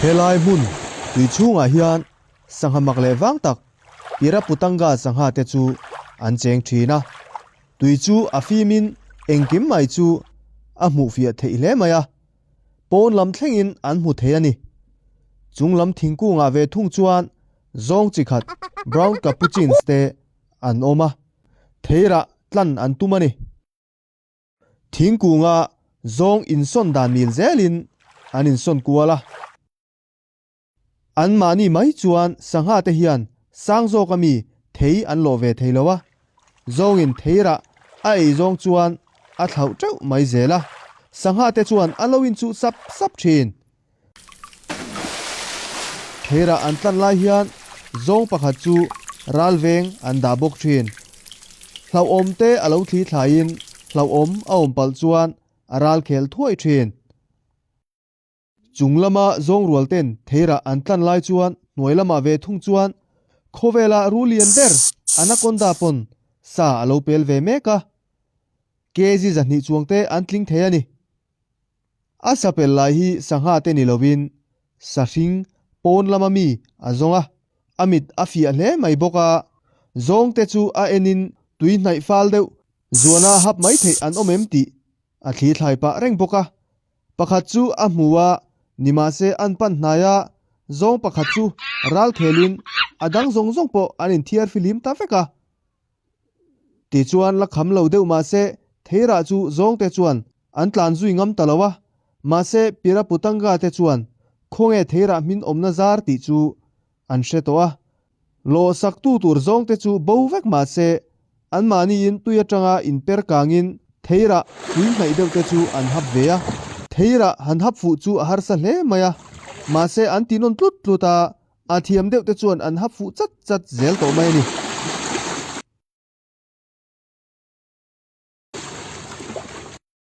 Helai hmun tui chhungah hian sangha mak leh vang tak Piraputanga sangha te chu an cheng thin a. Tui chu a fimin engkim mai chu a hmuh fiah theih hle mai a, pawn lam thlengin an hmu thei a ni. Chung lam thingkungah ve thung chuan zawng chi khat brown capuchins te an awm a, theirah tlan an tum a ni. Thingkunga zawng insawn dan mil zelin an insawn kual a. Anmahni mai chuan sangha te hian sang zawk ami thei an lawh ve thei lo a, zawngin theirah a ei zawng chuan a thlauh teuh mai zel a, sangha te chuan a lo inchuh sap sap thin. Theirah an tlan lai hian zawng pakhat chu ral veng an dah bawk thin. Hlauhawm te a lo thli thlaiin hlauhawm a awm palh chuan a ral khel thuai thin. Chung lama zawng rual ten theirah an tlan lai chuan hnuai lamah ve thung chuan khawvela ru lian ber anaconda pawn sa a lo pel ve mek a, kg 200 chuang te an tling thei a ni. A sa pel lai hi sangha te ni lovin sa hring pawn lama mi a zawng a, a mit a fiah hle mai bawk a, zawng te chu a enin tui hnaih fal deuh zuana hap mai theih an awm em tih a thli thlai pah reng bawk a. Pakhat chu a hmu a, nimahse an pan hnai a, zawng pakhat chu ral khelin a dang zawng zawng pawh an inthiar fihlim ta vek a. Tichuan la kham lo deuh mahse theirah chu zawngte chuan an tlan zui ngam ta lo a, mahse Piraputanga te chuan khawnge theirah hmin awmna zar tih chu an hre tawh a. Lawhsaktu tur zawngte chu bo vek mahse anmahniin tui atanga inper kangin theirah tui hnaih deuh te chu an hap ve a. Theirah han hap fuh chu a harsa hle mai a, mahse an ti nawn tlut tlut a, a thiam deuh te chuan an hap fuh chat chat zel tawh mai a ni.